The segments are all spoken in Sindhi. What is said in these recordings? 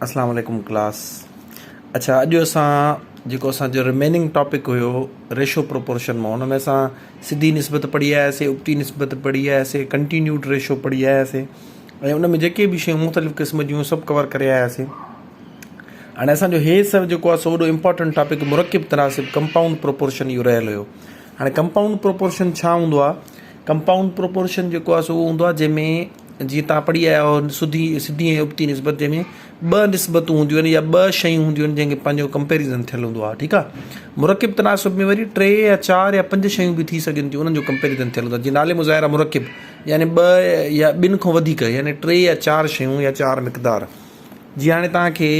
اسلام عليڪم ڪلاس اڇا اڄ اسان جيڪو اسان جو ريميننگ ٽاپڪ هيو ريشو پروپورشن مان ان ۾ اسان سڌي نسبت پڙهي آياسي ابتي نسبت پڙهي آياسي ڪنٽينيوڊ ريشو پڙهي آياسي ۽ ان ۾ جيڪي به شيون مختلف قسم جون سڀ ڪور ڪري آياسي هاڻي اسان جو هي سڀ جيڪو آهي سو وڏو امپورٽنٽ ٽاپڪ مرڪب تناسب ڪمپائونڊ پروپورشن اهو رهيل هيو هاڻي ڪمپائونڊ پروپورشن ڇا هوندو آهي ڪمپائونڊ پروپورشن جيڪو آهي سو اهو هوندو آهي جنهن ۾ جيئن توهان پڙهي آيا آهيو سڌي سڌي ۽ ابتي نسبت جنهن ۾ ٻه نسبتون هونديون آهن يا ٻه شيون هونديون آهن جنهن کي پنهنجو ڪمپيريزن ٿيل هوندو آهي ٺيڪ آهي مرڪب تناسب ۾ وري ٽي يا چار يا پنج شيون به ٿي سگهن ٿيون انهن جو ڪمپيريزن ٿيل هوندو آهي جيئن نالي مظاهره مرڪب يعني ٻه يا ٻن کان وڌيڪ يعني ٽي يا چار شيون يا چار مقدار جيئن هاڻي توهان کي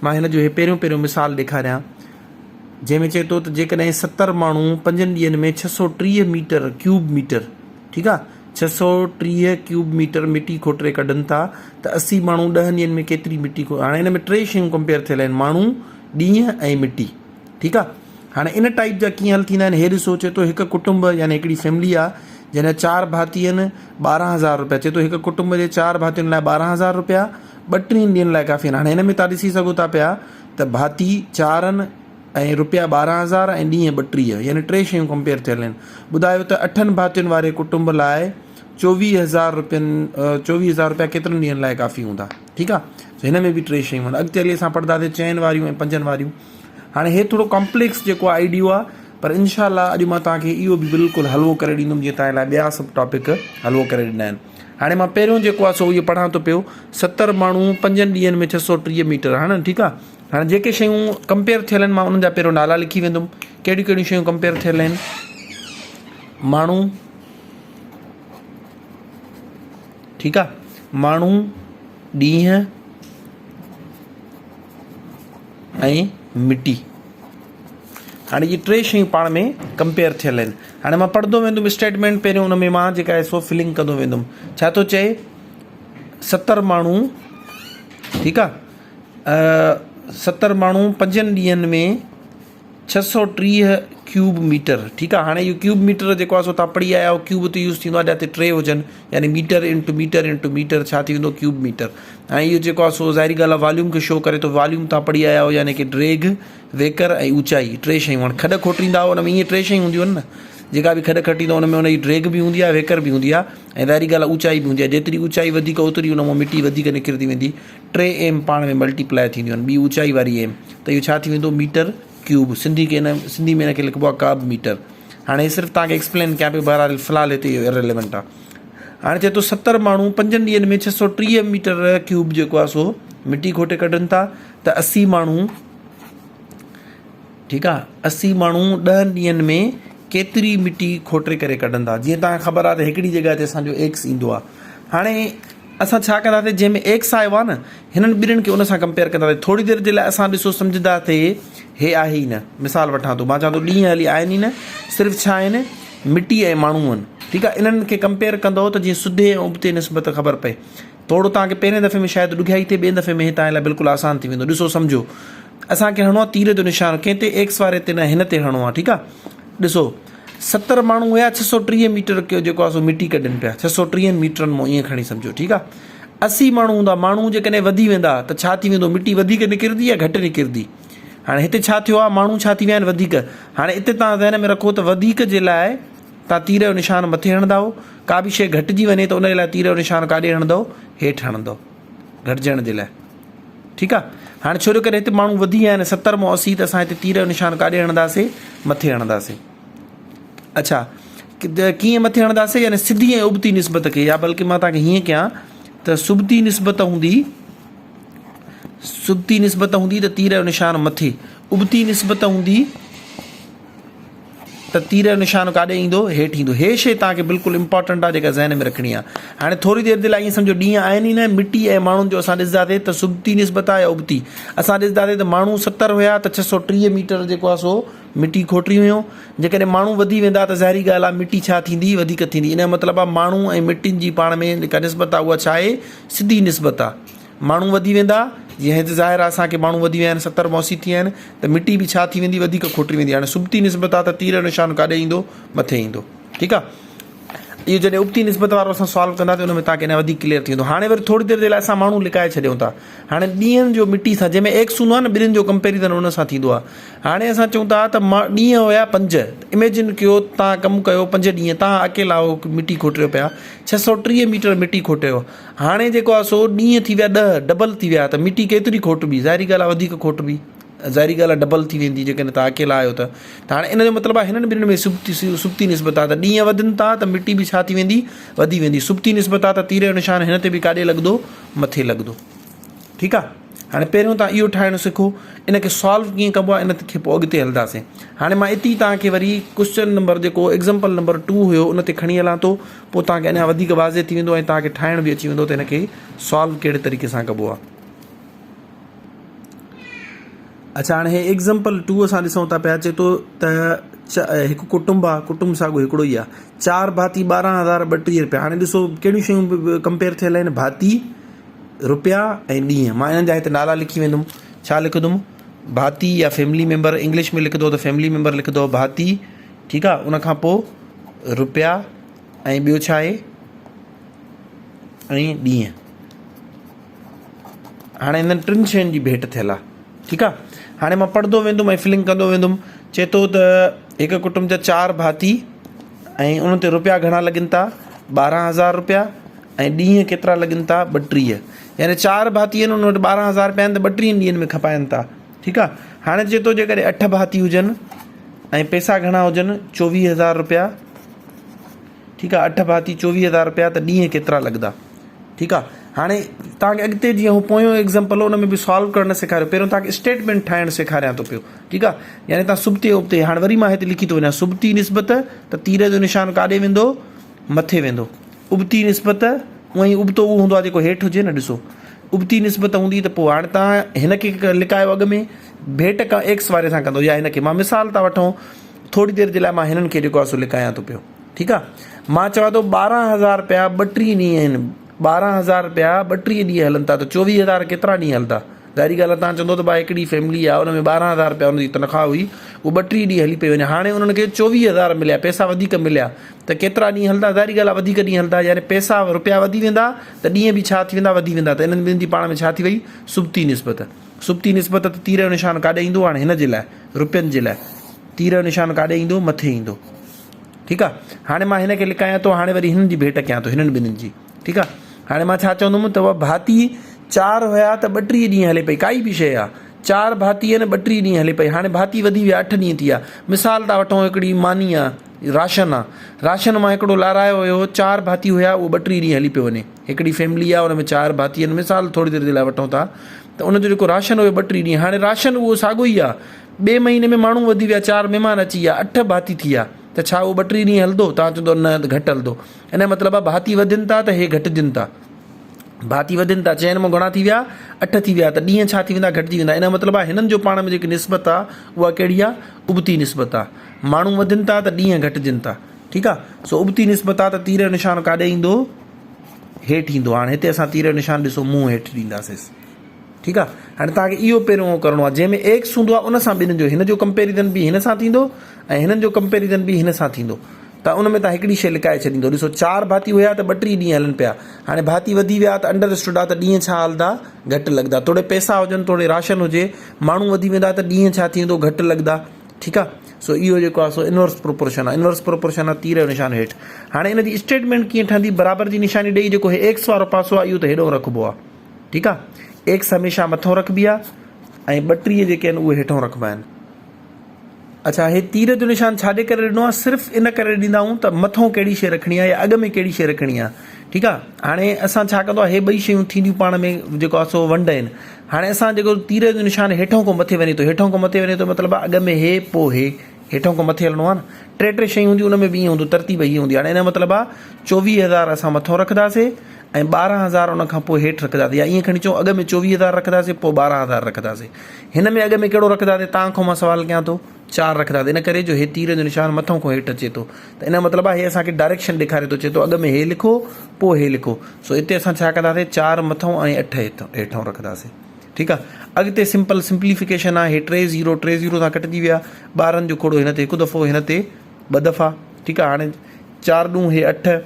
مان هن جو هي پهريون پهريون مثال ڏيکاريان جنهن ۾ چئي ٿو ته جيڪڏهن ستر ماڻهو پنجن ڏينهن ۾ ڇهه سو ٽيهه ميٽر ڪيوب ميٽر ٺيڪ آ 630 ڪيوب ميٽر مٽي کوٽري ڪڍن ٿا ته 80 ماڻهو ڏهن ڏينهن ۾ ڪيتري مٽي کو هاڻي ان ۾ ٽي شيون ڪمپيئر ٿيل آهن ماڻهو ڏينهن ۽ مٽي ٺيڪ آ هاڻي ان ٽائيپ جا ڪيئن حل ٿيندا آهن هي ڏسو چئي ٿو هڪ ڪٽنب يعني هڪڙي فيملي آ جنهن جا چار ڀاتي آهن 12000 روپيا چئي ٿو هڪ ڪٽنب جي چار ڀاتين لاء 12000 روپيا ٻٽيهن ڏينهن لاء ڪافي آهن هاڻي هن ۾ تان ڏسي سگهو ٿا پيا ته ڀاتي چار آهن ۽ روپيا 12000 ۽ ڏينهن 32 يعني ٽي شيون ڪمپيئر ٿيل آهن. ٻڌايو ته اٺن ڀاتين واري ڪٽنب لاء 24000 روپين 24000 روپيا ڪيترن ڏينهن لاء ڪافي هوندا؟ ٺيڪ آ سو هن ۾ به ٽي شيون آهن. اڳتي هلي اسان پڙهنداسين چئن واريون ۽ پنجن واريون. هاڻي هي ٿورو ڪامپليڪس جيڪو آهي آئيڊيو آ پر انشاء الله اڄ مان توهان کي اهو به بلڪل حلوو ڪري ڏيندم جيئن توهان لاء ٻيا سڀ ٽاپڪ حلوو ڪري ڏنا آهن. هاڻي مان پهريون جيڪو آ سو اهو پڙهان ٿو پيو 70 ماڻهو پنجن ڏينهن ۾ 630 ميٽر هاڻي ٺيڪ آ. هاڻي جيڪي شيون ڪمپيئر ٿيل آهن مان انهن جا پهريون نالا لکي ويندم ڪهڙيون ڪهڙيون شيون ڪمپيئر ٿيل آهن ماڻهو ٺيڪ آ ماڻهو ڏينهن ۽ مٽي هاڻي اهي ٽي شيون پاڻ ۾ ڪمپيئر ٿيل آهن هاڻي مان پڙهندو ويندم اسٽيٽمينٽ پهريون ان ۾ مان جيڪا آهي سو فلنگ ڪندو ويندم ڇا ٿو چئي ستر ماڻهو ٺيڪ آ 70 ماڻهو پنجن ڏينهن ۾ 630 ڪيوب ميٽر ٺيڪ آهي هاڻي اهو ڪيوب ميٽر جيڪو آهي سو تان پڙهي آيا آهيو ڪيوب تي يوز ٿيندو آهي جاتي ٽي هجن يعني metre into metre into metre ڇا ٿي ويندو ڪيوب ميٽر ۽ اهو جيڪو آهي سو ظاهري ڳالهه آهي واليوم کي شو ڪري ٿو واليوم تان پڙهي آيا آهيو يعني ڪي ڊيگهه ويڪر ۽ اوچائي ٽي شيون هاڻي کڏ کوٽيندا آهيو ان ۾ ائين ٽي شيون هونديون آهن نه جيڪا به کڏ کٽيندو ان ۾ ان جي ڊيگهه به هوندي آهي ويڪر به هوندي آهي ۽ ظاهري ڳالهه آهي اوچائي به هوندي آهي جيتري اوچائي وڌيڪ اوتري ان مان مٽي وڌيڪ نڪرندي ويندي ٽي ايم پاڻ ۾ ملٽي پلائي ٿينديون آهن ٻي اوچائي واري ايم ته اهو ڇا ٿي ويندو ميٽر ڪيوب سنڌي کي هن سنڌي ۾ هن کي لکبو آهي ڪاب ميٽر هاڻي هي صرف توهان کي ايڪسپلين ڪيان پيو بهرحال في الحال هتي اهو اريليونٽ آهي هاڻي چئي ٿو ستر ماڻهو پنجن ڏينهن ۾ ڇهه سو ٽيهه ميٽر ڪيوب جيڪو آهي سو مٽي کوٽي ڪڍن ٿا ته اسي ماڻهو ٺيڪ آ 80 ماڻهو ڏهن ڏينهن ۾ ڪيتري مٽي کوٽي ڪري ڪڍندا جيئن توهان کي خبر آ ته هڪڙي جڳهه تي اسان جو ايڪس ايندو آ هاڻي اسان ڇا ڪنداسين جنهن ۾ ايڪس آيو آ نه هنن ٻنهين کي ان سان ڪمپيئر ڪنداسين ٿوري دير جي لاء اسان ڏسو سمجهنداسين هي آهي ئي نه مثال وٺان ٿو مان چوان ٿو ڏينهن هلي آهن ئي نه صرف ڇا آهن مٽي ۽ ماڻهو آهن ٺيڪ آ انهن کي ڪمپيئر ڪندو ته جيئن سڌي ۽ ابتي نسبت خبر پئي ٿورو توهان کي پهرين دفعي ۾ شايد ڏکيائي ٿئي ٻئي دفعي ۾ هي توهان لاء بلڪل آسان ٿي ويندو ڏسو سمجهو اسان کي هڻڻو آهي تير جو نشان ڪنهن تي ايڪس واري تي نه هن تي هڻڻو آهي ٺيڪ آهي ڏسو 70 ماڻهو هيا 630 ميٽر جيڪو آهي سو مٽي ڪڍن پيا 630 ميٽرن مان ائين کڻي سمجهو ٺيڪ آهي 80 ماڻهو هوندا ماڻهو جيڪڏهن وڌي ويندا ته ڇا ٿي ويندو مٽي وڌيڪ نڪرندي يا گهٽ نڪرندي هاڻي هتي ڇا ٿيو آهي ماڻهو ڇا ٿي ويا آهن وڌيڪ هاڻي اتي توهان ذهن ۾ رکو ته وڌيڪ جي لاء تان تير جو نشان مٿي هڻندائو، ڪا به شيء گهٽجي وڃي ته ان جي لاء تير جو نشان ڪاڏي هڻندؤ؟ هيٺ هڻندؤ، گهٽجڻ جي لاء. ٺيڪ آ. هاڻي ڇو جو ڪري هتي ماڻهو وڌي ويا آهن 70 مان 80 ته اسان هتي تير جو نشان ڪاڏي هڻنداسي؟ مٿي هڻنداسي. اڇا ڪيئن مٿي هڻنداسي يعني سڌي ۽ ابتي نسبت کي يا بلڪه مان توهان کي هيئن ڪيان ته سبتي نسبت هوندي سبتي نسبت هوندي ته تير جو نشان مٿي، ابتي نسبت هوندي ته تير جو نشان ڪاڏي ايندو؟ هيٺ ايندو. هي شيء توهان کي بلڪل امپارٽنٽ آهي جيڪا ذهن ۾ رکڻي آهي. هاڻي ٿوري دير جي لاء ائين سمجهو ڏينهن آهن ئي نه، مٽي ۽ ماڻهن جو اسان ڏسنداسين ته سبتي نسبت آهي يا ابتي. اسان ڏسنداسين ته ماڻهو 70 هيا ته 630 ميٽر جيڪو آهي سو مٽي کوٽري هيون. جيڪڏهن ماڻهو وڌي ويندا ته ظاهري ڳالهه آهي مٽي ڇا ٿيندي؟ وڌيڪ ٿيندي. ان جو مطلب آهي ماڻهو ۽ مٽين جي پاڻ ۾ جيڪا نسبت آهي اها ڇا آهي؟ سڌي نسبت آهي. ماڻهو وڌي ويندا، جيئن هت ظاهر آهي اسان کي ماڻهو وڌي ويا آهن 70 مان 80 ٿي ويا آهن ته مٽي به ڇا ٿي ويندي وڌيڪ کوٽري ويندي هاڻي سبتي نسبت آهي ته تير جو نشان ڪاڏي ايندو مٿي ايندو ٺيڪ آهي. اهو جڏهن ابتي نسبت وارو اسان سالو ڪنداسين ان ۾ توهان کي اڃا وڌيڪ ڪليئر ٿي ويندو. هاڻي وري ٿوري دير جي لاء اسان ماڻهو لڪائي ڇڏيون ٿا. هاڻي ڏينهن جو مٽي سان جنهن ۾ ايڪس هوندو آهي نه ٻنهين جو ڪمپيريزن ان سان ٿيندو آهي. هاڻي اسان چئون ٿا ته ڏينهن هيا پنج، اميجن ڪيو توهان ڪم ڪيو پنج ڏينهن توهان اڪيلا هو مٽي کوٽريو پيا 630 ميٽر مٽي کوٽيو هاڻي جيڪو آهي سو ڏينهن ٿي ويا 10 ڊبل ٿي ويا ته مٽي ڪيتري کوٽبي ظاهري ڳالهه آهي وڌيڪ کوٽبي ظاهري ڳالهه آهي ڊبل ٿي ويندي جيڪڏهن توهان اڪيلا آهيو ته ته هاڻي ان جو مطلب آهي هنن ٻنهين ۾ سبتي نسبت آهي ته ڏينهن وڌن ٿا ته مٽي به ڇا ٿي ويندي وڌي ويندي سبتي نسبت آهي ته تير جو نشان هن تي به ڪاڏي لڳندو مٿي لڳندو ٺيڪ آ هاڻي پهريون تان اهو ٺاهڻ سکو ان کي سالو ڪيئن ڪبو آ ان کي پوء اڳتي هلنداسين هاڻي مان اتي توهان کي وري ڪوشچن نمبر جيڪو ايگزامپل نمبر 2 هيو ان تي کڻي هلان ٿو پوء توهان کي اڃا وڌيڪ واضح ٿي ويندو ۽ توهان کي ٺاهڻ به اچي ويندو ته ان کي سالو ڪهڙي طريقي سان ڪبو آ. اڇا هاڻي هي ايگزامپل 2 اسان ڏسون ٿا پيا چي ٿو ته هڪ ڪٽنب آ ڪٽنب ساڳو هڪڙو ئي آ چار ڀاتي 12032 روپيا هاڻي ڏسو ڪهڙيون شيون ڪمپيئر ٿيل آهن ڀاتي روپيا ۽ ڏينهن مان انهن جا هتي نالا لکي ويندم ڇا لکندم ڀاتي يا فيملي ميمبر انگلش ۾ لکندو ته فيملي ميمبر لکندو ڀاتي ٺيڪ آ ان کان پوء روپيا ۽ ٻيو ڇا آهي ۽ ڏينهن هاڻي انهن ٽن شين جي ڀيٽ ٿيل آهي ٺيڪ آ هاڻي مان پڙهندو ويندم ۽ فلنگ ڪندو ويندم چئي ٿو ته هڪ ڪٽنب جا چار ڀاتي ۽ انهن تي روپيا گهڻا لڳن ٿا 12000 روپيا ۽ ڏينهن ڪيترا لڳن ٿا 32 يعني چار ڀاتي آهن انهن وٽ 12000 روپيا آهن ته 32 ڏينهن ۾ کپائن ٿا ٺيڪ آ هاڻي چئي ٿو جيڪڏهن اٺ ڀاتي هجن ۽ پئسا گهڻا هجن 24000 روپيا ٺيڪ آ اٺ ڀاتي 24000 روپيا ته ڏينهن ڪيترا لڳندا ٺيڪ آ هاڻي توهان کي اڳتي جيئن هو پويون ايگزامپل ان ۾ به سالو ڪرڻ نه سيکاريو پهريون توهان کي اسٽيٽمينٽ ٺاهڻ سيکاريان ٿو پيو ٺيڪ آ يعني توهان سبتي ابتي هاڻي وري مان هتي لکي ٿو وڃان سبتي نسبت ته تير جو نشان ڪاڏي ويندو مٿي ويندو ابتي نسبت اونئن ئي ابتو اهو هوندو آ جيڪو هيٺ هجي نه ڏسو ابتي نسبت هوندي ته پوء هاڻي توهان هن کي لڪايو اڳ ۾ ڀيٽ ايڪس واري سان ڪندو يا هن کي مان مثال ٿا وٺون ٿوري دير جي لاء مان هنن کي جيڪو آ سو لڪايان ٿو پيو ٺيڪ آ مان چوان ٿو 12000 رپيا 32 ڏينهن آهن 12000 رپيا 32 ڏينهن هلن ٿا ته 24000 ڪيترا ڏينهن هلندا ظاهري ڳالهه آ توهان چوندو ته ڀاء هڪڙي فيملي آ ان ۾ 12000 رپيا ان جي تنخواه هئي اهو 32 ڏينهن هلي پئي وڃي هاڻي انهن کي 24000 مليا پئسا وڌيڪ مليا ته ڪيترا ڏينهن هلندا ظاهري ڳالهه آ وڌيڪ ڏينهن هلندا يعني پئسا رپيا وڌي ويندا ته ڏينهن به ڇا ٿي ويندا وڌي ويندا ته انهن ٻنهي جي پاڻ ۾ ڇا ٿي وئي سبتي نسبت سبتي نسبت ته تير جو نشان ڪاڏي ايندو هاڻي هن جي لاء رپين جي لاء تير جو نشان ڪاڏي ايندو مٿي ايندو ٺيڪ آ هاڻي مان هن کي لڪايان ٿو هاڻي وري هنن جي ڀيٽ ڪيان ٿو هنن ٻنهين جي ٺيڪ آ هاڻي مان ڇا چوندم ته اها ڀاتي چار هيا ته 32 ڏينهن هلي پئي ڪائي به شيء آ چار ڀاتي آهن 32 ڏينهن هلي پئي هاڻي ڀاتي وڌي ويا اٺ ڏينهن ٿي ويا مثال ٿا وٺون هڪڙي ماني آ راشن آ راشن مان هڪڙو لارايو هيو چار ڀاتي هيا اهو 32 ڏينهن هلي پيو وڃي هڪڙي فيملي آ ان ۾ چار ڀاتي آهن مثال ٿوري دير جي لاء وٺون ٿا ته ان جو جيڪو راشن هيو 32 ڏينهن هاڻي راشن اهو ساڳو ئي آ ٻئي مهيني ۾ ماڻهو وڌي ويا، چار مهمان اچي ويا، اٺ ڀاتي ٿي ويا ته ڇا اهو 32 ڏينهن هلندو؟ توهان چوندؤ نه گهٽ هلندو. ان جو مطلب آهي ڀاتي وڌن ٿا ته هي گهٽجن ٿا. ڀاتي وڌن ٿا، چئن مان گهڻا ٿي ويا؟ اٺ ٿي ويا ته ڏينهن ڇا ٿي ويندا؟ گهٽجي ويندا. ان جو مطلب آهي هنن جو پاڻ ۾ جيڪي نسبت آهي اها ڪهڙي آهي؟ ابتي نسبت آهي. ماڻهو وڌن ٿا ته ڏينهن گهٽجن ٿا. ٺيڪ آهي. سو ابتي نسبت آهي ته تير جو نشان ڪاڏي ايندو؟ هيٺ ايندو. هاڻي هتي اسان تير جو نشان ڏسو منهن هيٺ ڏينداسينس. ٺيڪ آ هاڻي توهان کي اهو پهريون ڪرڻو آ جنهن ۾ ايڪس هوندو آ ان سان ٻنهين جو هن جو ڪمپيريزن به هن سان ٿيندو ۽ هنن جو ڪمپيريزن به هن سان ٿيندو ته ان ۾ توهان هڪڙي شيء لڪائي ڇڏيندو ڏسو چار ڀاتي هيا ته 32 ڏينهن هلن پيا هاڻي ڀاتي وڌي ويا ته انڊر اسٽوڊ آ ته ڏينهن ڇا هلندا گهٽ لڳندا توڙي پئسا هجن توڙي راشن هجي ماڻهو وڌي ويندا ته ڏينهن ڇا ٿي ويندو گهٽ لڳندا ٺيڪ آ سو اهو جيڪو آ سو انورس پروپورشن آ انورس پروپورشن آ تير جو نشان هيٺ هاڻي ان جي اسٽيٽمينٽ ڪيئن ٺهندي برابر جي نشاني ڏئي جيڪو هي ايڪس وارو پاسو آ اهو ته هيڏو رکبو آ ٺيڪ آ ايڪس هميشه مٿئون رکبي آ ۽ 32 جيڪي آهن اهي هيٺئون رکبا آهن. اڇا هي تير جو نشان ڇا جي ڪري ڏنو آ صرف ان ڪري ڏيندا آهيون ته مٿئون ڪهڙي شيء رکڻي آ يا اڳ ۾ ڪهڙي شيء رکڻي آ ٺيڪ آ هاڻي اسان ڇا ڪندو آ هي ٻئي شيون ٿينديون پاڻ ۾ جيڪو آ سو ونڊ آهن هاڻي اسان جيڪو تير جو نشان هيٺئون کان مٿي وڃي ٿو هيٺئون کان مٿي وڃي ٿو مطلب آ اڳ ۾ هي پوء هي هيٺئون کان مٿي هلڻو آ نه ٽي ٽي شيون هونديون ان ۾ به ائين هوندو ترتيب هيء هوندي هاڻي ان جو مطلب آ 24000 اسان مٿئون رکنداسي ۽ 12000 ان کان پوء هيٺ رکنداسين يا ائين کڻي چئون اڳ ۾ 24000 رکنداسين پوء 12000 رکنداسين. هن ۾ اڳ ۾ ڪهڙو رکنداسين تان کان مان سوال ڪيان ٿو چار رکنداسين ان ڪري جو هي تير جو نشان مٿئون کان هيٺ اچي ٿو ته ان جو مطلب آهي هي اسان کي ڊائريڪشن ڏيکاري ٿو چئي ٿو اڳ ۾ هي لکو پوء هي لکو سو اتي اسان ڇا ڪنداسين چار مٿئون ۽ اٺ هيٺئون رکنداسين ٺيڪ آهي اڳتي سمپل سمپليفڪيشن آهي هي ٽي زيرو ٽي زيرو سان ڪٽجي ويا 12 جو کوڙو هن تي هڪ دفعو هن تي ٻه دفعا ٺيڪ آهي هاڻي چار ڏون هي اٺ.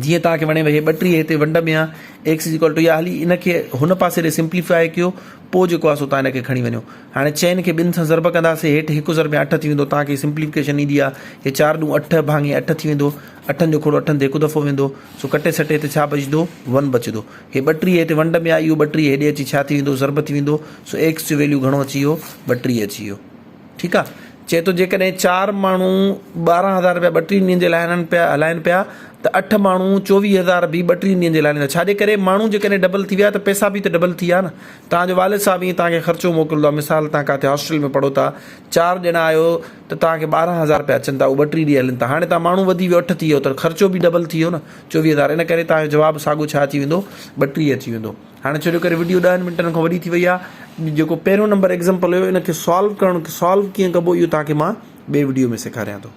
جيئن توهان کي وڻي هي 32 هتي ونڊ ۾ آ ايڪس از ايڪوال ٽو يا هلي ان کي هن پاسي ڏي سمپليفائي ڪيو پوء جيڪو آ سو توهان ان کي کڻي وڃو هاڻي چئن کي ٻن سان ضرب ڪنداسي هيٺ هڪ ضرب ۾ اٺ ٿي ويندو توهان کي سمپليفڪيشن ايندي آ هي چار ڏون اٺ ڀاڱي اٺ ٿي ويندو اٺن جو کوڙو اٺن تي هڪ دفعو ويندو سو ڪٽي سٽي هتي ڇا بچندو ون بچندو هي 32 هتي ونڊ ۾ آ اهو 32 هيڏي اچي ڇا ٿي ويندو ضرب ٿي ويندو سو ايڪس جو ويليو گهڻو اچي ويو 32 اچي ويو ٺيڪ آ چئي ٿو جيڪڏهن چار ماڻهو 12000 رپيا ٻٽيهن ڏينهن جي لاء هلن پيا هلائن پيا ته اٺ ماڻهو 24000 به ٻٽيهن ڏينهن جي لاء هلائيندا ڇاجي ڪري ماڻهو جيڪڏهن ڊبل ٿي ويا ته پئسا به ته ڊبل ٿي ويا نه توهان جو والد صاحب ائين توهان کي خرچو موڪلندو آ مثال توهان ڪاٿي هاسٽل ۾ پڙهو ٿا چار ڄڻا آهيو ته توهان کي 12000 رپيا اچن ٿا اهو ٻٽيهه ڏينهن هلن ٿا هاڻي توهان ماڻهو وڌي ويو اٺ ٿي ويو ته خرچو به ڊبل ٿي ويو نه 24000 ان ڪري توهان جو جواب ساڳو ڇا اچي ويندو 32 اچي ويندو. هاڻي ڇو جو ڪري وڊيو ڏهن منٽن کان وڏي ٿي وئي آهي جيڪو پهريون نمبر ايگزامپل هيو ان کي سالو ڪرڻ سالو ڪيئن ڪبو اهو توهان کي مان ٻئي وڊيو ۾ سيکاريان ٿو.